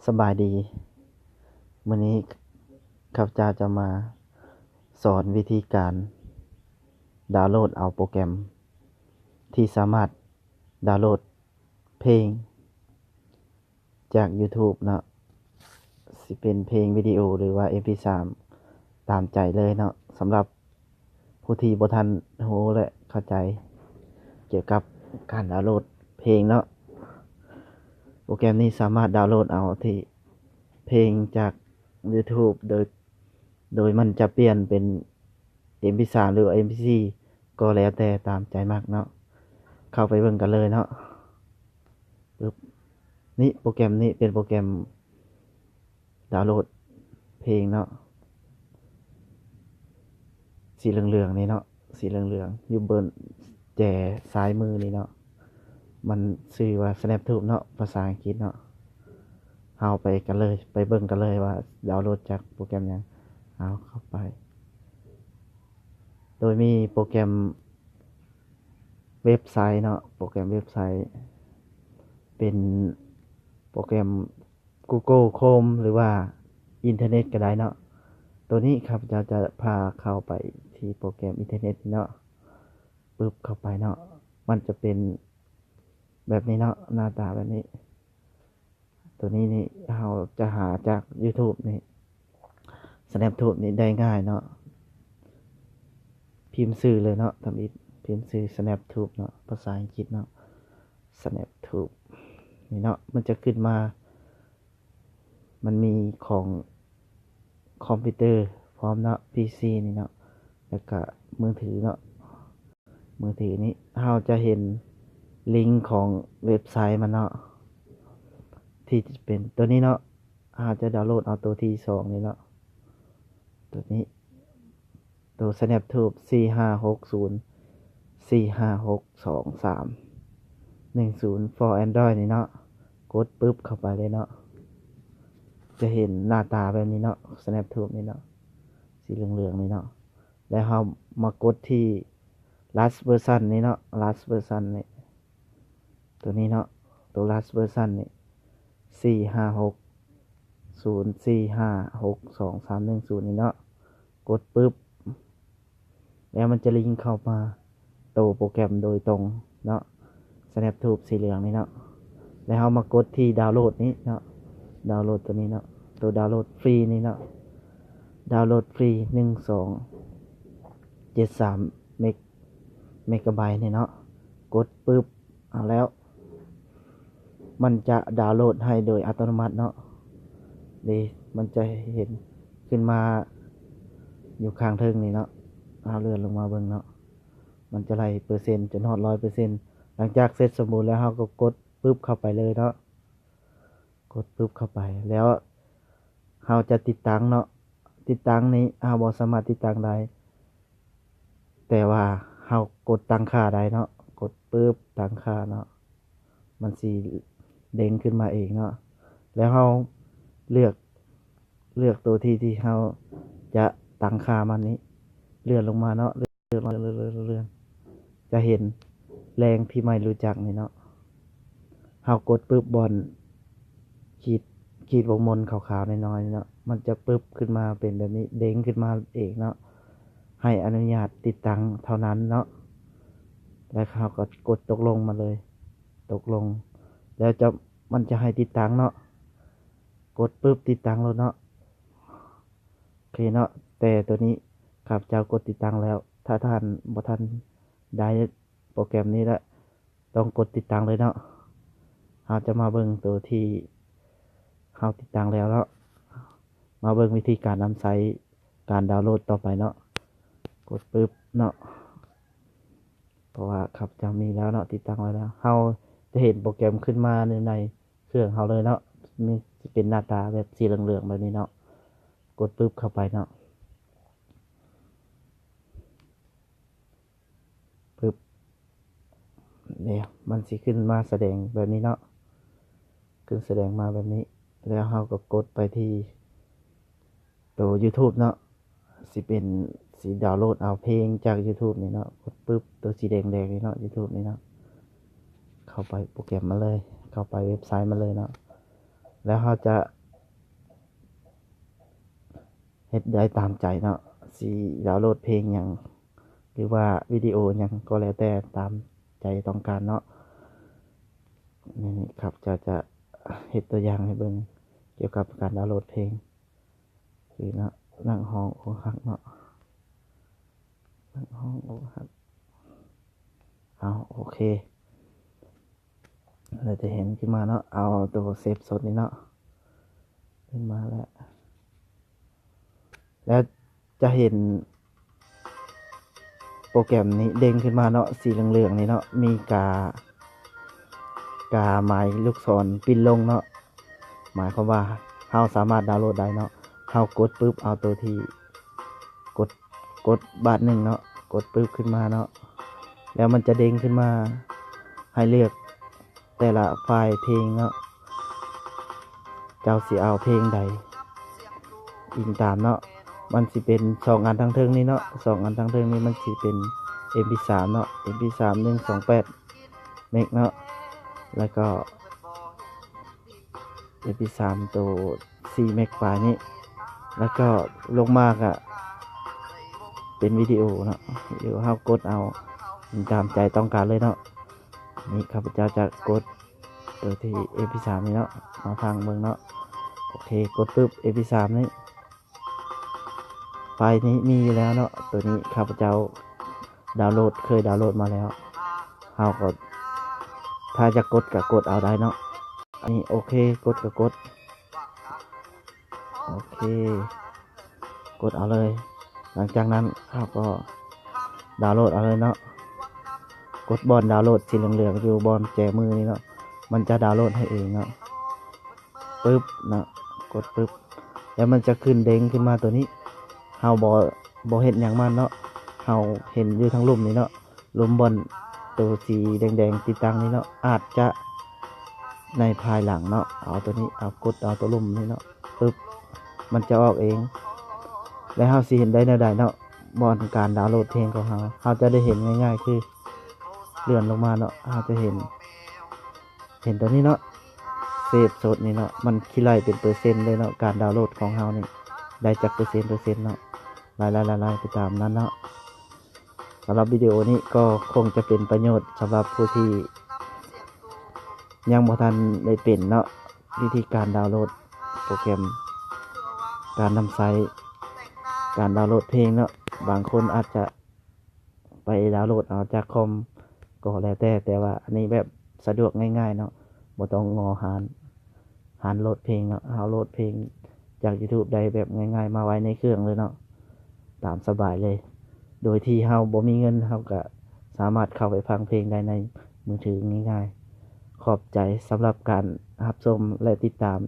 ສະບາຍດີ ມື້ນີ້ຂ້າພະເຈົ້າຈະມາສອນວິທີການດາວໂຫຼດເອົາໂປຣແກຣມທີ່ສາມາດດາວໂຫຼດເພງຈາກ YouTube ເນາະ, ຊິເປັນເພງວິດີໂອ ຫຼືວ່າ ເອັມພີສາມ ຕາມໃຈເລີຍເນາະ. ສຳລັບ ຜູ້ທີ່ບໍ່ທັນຮູ້ ແລະ ເຂົ້າໃຈກ່ຽວກັບການດາວໂຫຼດເພງເນາະ, ໂປຣແກຣມນີ້ສາມາດດາວໂຫຼດເອົາທີ່ເພງຈາກ YouTube ໂດຍ ໂດຍມັນຈະປ່ຽນເປັນ ເອັມພີສາມ ຫຼືວ່າ ເອັມພີສີ່ ກໍແລ້ວແຕ່ຕາມໃຈມັກເນາະ. ເຂົ້າໄປເບິ່ງກັນເລີຍເນາະ. ປຶບ ນີ້ ໂປຣແກຣມນີ້ເປັນໂປຣແກຣມ ດາວໂຫຼດເພງເນາະ, ສີເຫຼືອງໆນີ້ເນາະ, ສີເຫຼືອງໆຢູ່ເບື້ອງແຈຊ້າຍມືນີ້ເນາະ, ມັນຊື່ວ່າ Snap Tube ເນາະ ພາສາອັງກິດເນາະ. ເຮົາໄປກັນເລີຍ, ໄປເບິ່ງກັນເລີຍວ່າດາວໂຫຼດຈາກໂປຣແກຣມຫຍັງ. ເອົາເຂົ້າໄປ ໂດຍມີໂປຣແກຣມເວັບໄຊເນາະ, ໂປຣແກຣມເວັບໄຊ ເປັນໂປຣແກຣມ Google Chrome ຫຼືວ່າອິນເຕີເນັດກໍໄດ້ເນາະ. ໂຕນີ້ຂ້າພະເຈົ້າຈະພາເຂົ້າໄປທີ່ໂປຣແກຣມອິນເຕີເນັດນີ້ເນາະ. ປຶບ ເຂົ້າໄປເນາະ, ມັນຈະເປັນແບບນີ້ເນາະ, ໜ້າຕາແບບນີ້. ໂຕນີ້ນີ້ເຮົາຈະຫາຈາກ YouTube ນີ້ Snap Tube ນີ້ໄດ້ງ່າຍເນາະ. ພິມຊື່ເລີຍເນາະ, ທຳອິດພິມຊື່ Snap Tube ເນາະ, ພາສາອັງກິດເນາະ, Snap Tube ນີ້ເນາະ. ມັນຈະຂຶ້ນມາ ມັນມີຂອງຄອມພິວເຕີພ້ອມເນາະ, ພີຊີນີ້ເນາະ, ແລ້ວກະມືຖືເນາະ. ມືຖືນີ້ເຮົາຈະເຫັນລິງຂອງເວັບໄຊມັນເນາະ, ທີ່ຈະເປັນໂຕນີ້ເນາະ. ເຮົາຈະດາວໂຫຼດເອົາໂຕທີສອງນີ້ເນາະ, ໂຕນີ້ ໂຕ Snap Tube ສີ່ຫ້າຫົກສູນ ສີ່ຫ້າຫົກສອງສາມໜຶ່ງສູນ for Android ນີ້ເນາະ. ກົດປຶບເຂົ້າໄປເລີຍເນາະ, ຈະເຫັນໜ້າຕາແບບນີ້ເນາະ, Snap Tube ນີ້ເນາະ, ສີເຫຼືອງໆນີ້ເນາະ. ແລ້ວເຮົາມາກົດທີ່ Last Version ນີ້ເນາະ, Last Version ນີ້ ໂຕນີ້ເນາະ, ໂຕ Last Version ນີ້ ສີ່ຫ້າຫົກສູນ ສີ່ຫ້າຫົກສອງສາມໜຶ່ງສູນນີ້ເນາະ. ກົດປຶບ ແລ້ວມັນຈະລິງເຂົ້າມາໂຕໂປຣແກຣມໂດຍຕົງເນາະ, Snap Tube ສີເຫຼືອງນີ້ເນາະ. ແລ້ວເຮົາມາກົດທີ່ດາວໂຫຼດນີ້ເນາະ, ດາວໂຫຼດໂຕນີ້ເນາະ, ໂຕດາວໂຫຼດຟຣີນີ້ເນາະ, ດາວໂຫຼດຟຣີ ໜຶ່ງສອງເຈັດສາມເມກ ເມກາໄບນີ້ເນາະ. ກົດປຶບ ເອົາແລ້ວ ມັນຈະດາວໂຫຼດໃຫ້ໂດຍອັດຕະໂນມັດເນາະ. ນີ້ ມັນຈະເຫັນຂຶ້ນມາຢູ່ຂ້າງເທິງນີ້ເນາະ, ເຮົາເລື່ອນລົງມາເບິ່ງເນາະ, ມັນຈະໄລ່ເປີເຊັນຈົນຮອດຮ້ອຍເປີເຊັນ. ຫຼັງຈາກເສັດສົມບູນແລ້ວ ເຮົາກໍກົດປຶບເຂົ້າໄປເລີຍເນາະ, ກົດປຶບເຂົ້າໄປ ແລ້ວເຮົາຈະຕິດຕັ້ງເນາະ. ຕິດຕັ້ງນີ້ເຮົາບໍ່ສາມາດຕິດຕັ້ງໄດ້ ແຕ່ວ່າເຮົາກົດຕັ້ງຄ່າໄດ້ເນາະ, ກົດປຶບຕັ້ງຄ່າເນາະ, ມັນຊິເດ້ງຂຶ້ນມາເອງເນາະ. ແລ້ວເຮົາເລືອກ ເລືອກໂຕທີ່ ທີ່ເຮົາຈະຕັ້ງຄ່າມັນນີ້, ເລື່ອນລົງມາເນາະ, ເລື່ອນ ເລື່ອນ ເລື່ອນ ເລື່ອນ ຈະເຫັນແຫຼ່ງທີ່ໄມ່ຮູ້ຈັກນີ້ເນາະ. ເຮົາກົດປຶບບ່ອນຂີດ ຂີດວົງມົນຂາວໆນ້ອຍໆນີ້ເນາະ, ມັນຈະປຶບຂຶ້ນມາເປັນແບບນີ້, ເດ້ງຂຶ້ນມາເອງເນາະ, ໃຫ້ອະນຸຍາດຕິດຕັ້ງເທົ່ານັ້ນເນາະ. ແລ້ວເຮົາກໍກົດຕົກລົງມາເລີຍ, ຕົກລົງ ແລ້ວຈະ ມັນຈະໃຫ້ຕິດຕັ້ງເນາະ, ກົດປຶບຕິດຕັ້ງໂລດເນາະ. ໂອເຄເນາະ, ແຕ່ໂຕນີ້ຂ້າພະເຈົ້າກົດຕິດຕັ້ງແລ້ວ. ຖ້າທ່ານບໍ່ທັນໄດ້ໂປຣແກຣມນີ້ລະ ຕ້ອງກົດຕິດຕັ້ງເລີຍເນາະ. ເຮົາຈະມາເບິ່ງໂຕທີ່ເຮົາຕິດຕັ້ງແລ້ວເນາະ, ມາເບິ່ງວິທີການນຳໃຊ້ການດາວໂຫຼດຕໍ່ໄປເນາະ. ກົດປຶບເນາະ, ເພາະວ່າຂ້າພະເຈົ້າມີແລ້ວເນາະ, ຕິດຕັ້ງໄວ້ແລ້ວ. ເຮົາຈະເຫັນໂປຣແກຣມຂຶ້ນມາໃນ ໃນເຄື່ອງເຮົາເລີຍເນາະ, ມີ ຊິເປັນໜ້າຕາແບບສີເຫຼືອງໆແບບນີ້ເນາະ. ກົດປຶບເຂົ້າໄປເນາະ, ປຶບ ນີ້ ມັນຊິຂຶ້ນມາສະແດງແບບນີ້ເນາະ, ຂຶ້ນສະແດງມາແບບນີ້. ແລ້ວເຮົາກໍກົດໄປທີ່ໂຕ YouTube ເນາະ, ຊິເປັນສີດາວໂຫຼດເອົາເພງຈາກ YouTube ນີ້ເນາະ. ກົດປຶບ ໂຕສີແດງໆນີ້ເນາະ, YouTube ນີ້ເນາະ, ເຂົ້າໄປໂປຣແກຣມມັນເລີຍ, ເຂົ້າໄປເວັບໄຊມັນເລີຍເນາະ. ແລ້ວເຮົາຈະ ເຮັດໄດ້ຕາມໃຈເນາະ ຊິດາວໂຫຼດເພງຫຍັງ ຫຼືວ່າວິດີໂອຫຍັງກໍແລ້ວແຕ່ຕາມໃຈຕ້ອງການເນາະ. ນີ້ ນີ້ ຂ້າພະເຈົ້າຈະເຮັດຕົວຢ່າງໃຫ້ເບິ່ງກ່ຽວກັບການດາວໂຫຼດເພງ ຄືເນາະ ນັກຮ້ອງອົກຫັກເນາະ ນັກຮ້ອງອົກຫັກ. ເອົາ ໂອເຄ ແລ້ວຈະເຫັນຂຶ້ນມາເນາະ ເອົາໂຕເຊບສົດນີ້ເນາະ ຂຶ້ນມາແລ້ວ ແລ້ວຈະເຫັນໂປຣແກຣມນີ້ເດັ່ງຂຶ້ນມາເນາະ ສີເຫຼືອງໆນີ້ເນາະ ມີກາ ກາໝາຍລູກສອນປິ່ນລົງເນາະ ໝາຍຄວາມວ່າເຮົາສາມາດດາວໂຫຼດໄດ້ເນາະ. ເຮົາກົດປຶບ ເອົາໂຕທີ່ ກົດ ກົດບາດໜຶ່ງເນາະ ກົດປຶບຂຶ້ນມາເນາະ ແລ້ວມັນຈະເດັ່ງຂຶ້ນມາໃຫ້ເລືອກແຕ່ລະຟາຍເພງເນາະ ເຈົ້າຊິເອົາເພງໃດ ອີງຕາມເນາະ ມັນຊິເປັນສອງອັນທາງເທິງນີ້ເນາະ ສອງອັນທາງເທິງນີ້ມັນຊິເປັນເອັມພີສາມເນາະ ເອັມພີສາມ ໜຶ່ງສອງແປດເມັກເນາະ ແລ້ວກໍ ເອັມພີສາມ ໂຕສີ່ເມັກປາຍນີ້ ແລ້ວກໍລົງມາກະເປັນວິດີໂອເນາະ ວິດີໂອ ເຮົາກົດເອົາຕາມໃຈຕ້ອງການເລີຍເນາະ. ນີ້ຂ້າພະເຈົ້າຈະກົດໂຕທີ່ເອັມພີສາມນີ້ເນາະ ມາຟັງເບິ່ງເນາະ. ໂອເຄ ກົດປຶບ ເອັມພີສາມນີ້ ໄຟລ໌ນີ້ມີຢູ່ແລ້ວເນາະ ໂຕນີ້ຂ້າພະເຈົ້າດາວໂຫຼດ ເຄີຍດາວໂຫຼດມາແລ້ວ ເຮົາກໍຖ້າຈະກົດກໍກົດເອົາໄດ້ເນາະ. ອັນນີ້ໂອເຄ ກົດກໍກົດ ໂອເຄ ກົດເອົາເລີຍ. ຫຼັງຈາກນັ້ນເຮົາກໍດາວໂຫຼດເອົາເລີຍເນາະ ກົດບ່ອນດາວໂຫຼດສີເຫຼືອງໆຢູ່ບ່ອນແຈມືນີ້ເນາະ ມັນຈະດາວໂຫຼດໃຫ້ເອງເນາະ. ປຶບເນາະ ກົດປຶບ ແລ້ວມັນຈະຂຶ້ນເດ້ງຂຶ້ນມາໂຕນີ້ ເຮົາບໍ່ ບໍ່ເຮັດຫຍັງມັນເນາະ ເຮົາເຫັນຢູ່ທາງລຸ່ມນີ້ເນາະ ລຸ່ມບ່ອນໂຕສີແດງໆຕິດຕັ້ງນີ້ເນາະ ອາດຈະໃນພາຍຫຼັງເນາະ ເອົາໂຕນີ້ ເອົາ ກົດເອົາໂຕລຸ່ມນີ້ເນາະ ປຶບ ມັນຈະອອກເອງ ແລ້ວເຮົາຊິເຫັນໄດ້ແນວໃດເນາະ ບ່ອນການດາວໂຫຼດເພງຂອງເຮົາ ເຮົາຈະໄດ້ເຫັນງ່າຍໆ ຄືເລື່ອນລົງມາເນາະ ເຮົາຈະເຫັນ ເຫັນໂຕນີ້ເນາະ ເຊບສົດນີ້ເນາະ ມັນຂີ້ໄລ່ເປັນເປີເຊັນເລີຍເນາະ ການດາວໂຫຼດຂອງເຮົານີ້ໄດ້ຈັກເປີເຊັນ ເປີເຊັນເນາະ ໄລ່ໆໄປຕາມນັ້ນເນາະ. ສຳລັບວິດີໂອນີ້ກໍຄົງຈະເປັນປະໂຫຍດສຳລັບຜູ້ທີ່ຍັງບໍ່ທັນໄດ້ເປັນເນາະ ວິທີການດາວໂຫຼດໂປຣແກຣມ ການນຳໃຊ້ການດາວໂຫຼດເພງເນາະ ບາງຄົນອາດຈະ ໄປດາວໂຫຼດເອົາຈາກຄອມກໍແລ້ວແຕ່ ແຕ່ວ່າອັນນີ້ແບບສະດວກງ່າຍໆເນາະ ບໍ່ຕ້ອງງໍຮ້ານ ຮ້ານໂຫຼດເພງເນາະ ເຮົາໂຫຼດເພງຈາກຢູທູບໄດ້ແບບງ່າຍໆ ມາໄວ້ໃນເຄື່ອງເລີຍເນາະ ຕາມສະບາຍເລີຍ ໂດຍທີ່ເຮົາບໍ່ມີເງິນ ເຮົາກະສາມາດເຂົ້າໄປຟັງເພງໄດ້ໃນມືຖືງ່າຍໆ. ຂອບໃຈສຳລັບການຮັບຊົມ ແລະ ຕິດຕາມ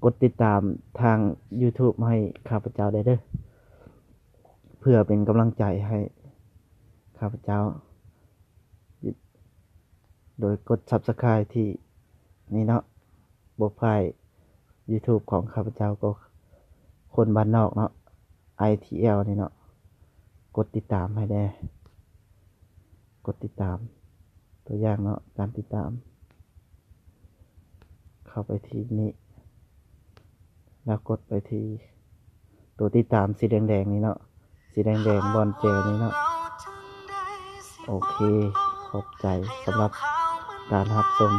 ກົດຕິດຕາມທາງຢູທູບໃຫ້ຂ້າພະເຈົ້າໄດ້ເດີ. ເພື່ອເປັນກຳລັງໃຈໃຫ້ຂ້າພະເຈົ້າ ໂດຍກົດ Subscribe ທີ່ນີ້ເນາະ ໂປຣໄຟລ໌ຢູທູບຂອງຂ້າພະເຈົ້າກໍຄົນບ້ານນອກເນາະ ໄອທີແອລ ນີ້ເນາະ ກົດຕິດຕາມໃຫ້ແດ່ ກົດຕິດຕາມ ຕົວຢ່າງເນາະ ການຕິດຕາມ ເຂົ້າໄປທີ່ນີ້ ແລ້ວກົດໄປທີ່ໂຕຕິດຕາມສີແດງໆນີ້ເນາະ ສີແດງໆບ່ອນແຈນີ້ເນາະ. ໂອເຄ ຂອບໃຈສຳລັບການຮັບຊົມ.